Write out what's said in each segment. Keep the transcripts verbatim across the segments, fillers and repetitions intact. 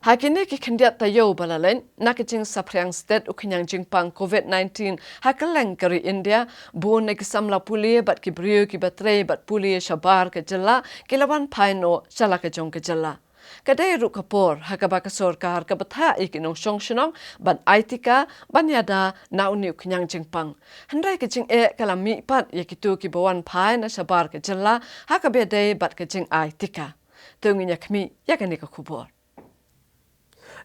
Ha kine ki khyndiat taïew ba la leit, na ka jingsaphriang stet u khñiang jingpang COVID nineteen ha kylleng ka ri India, bun na ki samla pule bad ki briew kiba trei bad pule shabar ka jylla ki la wan phai noh sha la ka jong ka jylla. Ka dei ruh ka por ha kaba ka sorkar ka bthah ïa ki nongshong shnong ban ai tika ban ïada na une u khñiang jingpang. Hynrei ka jingeh ka la mih pat ïa kito kiba wan phai na shabar ka jylla ha kaba dei bad ka jingai tika. To ngin ïa khmih ïa kane ka khubor.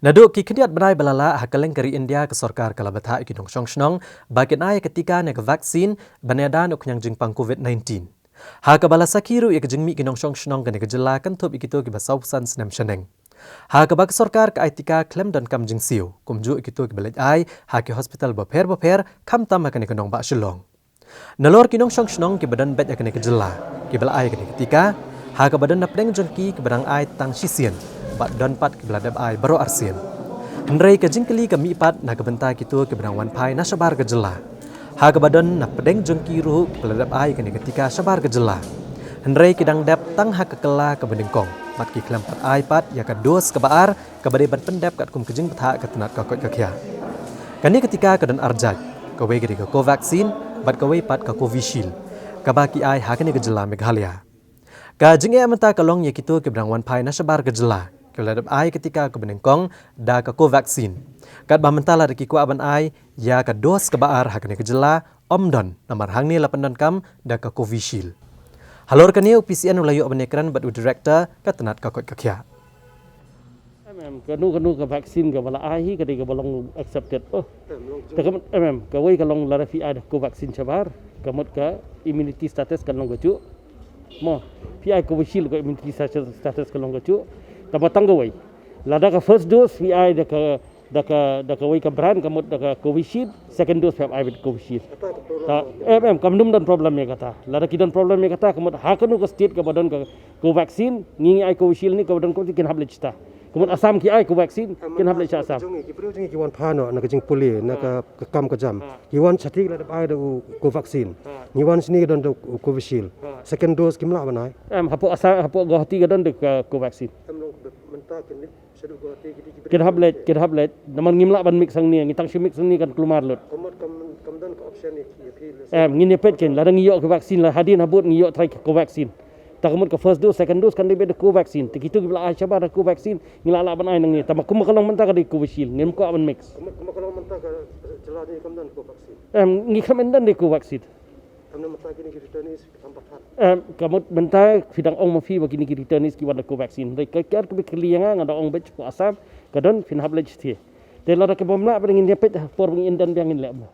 Naduh ki khyndiat bnai ba la lah ha kylleng ka ri India ka sorkar ka la bthah ïa ki nongshong shnong ba kin ai ka tika ne ka vaccine ban ïada na u khñiang jingpang COVID nineteen. Ha kaba la sakhi ruh ïa ka jingmih ki nongshong shnong kane ka jylla kynthup ïa kito kiba sawphew san snem shaneng. Ha kaba ka sorkar ka ai tika khlem donkam jingsiew, kumjuh ïa kito kiba leit ai ha ki hospital bapher bapher, khamtam ha kane ka nongbah Shillong. Nalor ki nongshong shnong kiba don beit ha kane ka jylla kiba la ai kane ka tika, ha kaba don na pdeng jong ki kiba dang ai tang shisien bad don pat kiba la dep ai baroh arsien. Hynrei ka jingkylli ka mih pat na ka bynta kito kiba dang wan phai na shabar ka jylla, ha kaba don na pdeng jong ki ruh kiba la dep ai kane ka tika shabar ka jylla. Hynrei ki dang dep tang ha ka kylla kaba nyngkong bad ki khlem pat ai pat ïa ka dos kaba ar kaba dei ban pyndep katkum ka jingbthah ka tnat ka koit ka khiah. Kane ka tika ka don ar jait, kawei ka dei ka Covaxin bad kawei pat ka Covishield, kaba ki ai ha kane ka jylla Meghalaya. Ka jingeh mynta ka long ïa kito kiba dang wan phai na shabar ka jylla kiba la dep ai ka tika kaba nyngkong da ka Covaxin, katba mynta lada ki kwah ban ai ïa ka dos kaba ar ha kane ka jylla ym don, namar hangne la pyndonkam da ka Covishield. Halor kane u P C N u la ïoh ban ïakren bad u director ka tnat ka koit ka khiah. Em, em, kano kano ka vaccine kaba la ai hi ka dei kaba long accepted. Oh. Em, long Te ka mut, em, em, kawei ka long lada phi ai da Covaxin shabar, ka mut ka immunity status kan long kajuh. Mo, phi ai Covishield ka immunity status, status kan long kajuh. Tangba tang kawei. Lada ka first dose phi ai da ka, da ka, da kawei ka brand ka mut da ka Covishield, second dose phi hap ai beit Covishield. Ta, em, em, kam nym don problem ïa kata. Lada ki don problem ïa kata ka mut ha kano ka state kaba don ka Covaxin, ngi ngi ai Covishield ne kaba don Covaxin kin hap leit shata. Ka mut Assam ki ai Covaxin, kin hap leit sha Assam. Jong ngi, ki briew jong ngi ki wan phai noh na ka jingpule, na ka, ka kam ka jam. Ha. Ki wan shati ki la dep ai da u Covaxin. Ha. Ngi wan shane ka don da u Covishield. Ha. Second dose kim lah ban ai. Em, hapoh Assam, hapoh Guwahati ka don da ka Covaxin. Em, long mynta kin leit shaduh Guwahati ki dei ki briew. Kin hap leit, kin hap leit. Namar ngim lah ban mix hangne, ngi tang shu mix hangne kan kulmar lut. Ka mut kam, kam don ka option ïa ki, ïa phi. Em, ngin ïa peit kein, lada ngi ïoh Covaxin la hadien habud ngi ïoh trai ka Covaxin. Ta ka mut ka first dose, second dose kan dei beit da Covaxin. Te kito kiba la ai shabar da Covaxin, ngi la lah ban ai nangne. Tangba kumba ka long mynta ka dei Covishield, ngim kwah ban mix. Kumba, kumba ka long mynta ka jylla jong ngi kam don Covaxin. Em, ngi khlem don da Covaxin. Em, na mynta kine ki returnees ki tam pathar. Em, ka mut mynta phi dang ong ma phi ba kine ki returnees ki wan da Covaxin. Hynrei ka kiar kaba kylli ïa nga, nga dang ong beit shapoh Assam ka don, phin hap leit shathie. Te lada kaba mlah ba ngin ïa peit ha por ba ngin don biang ngin leh mo.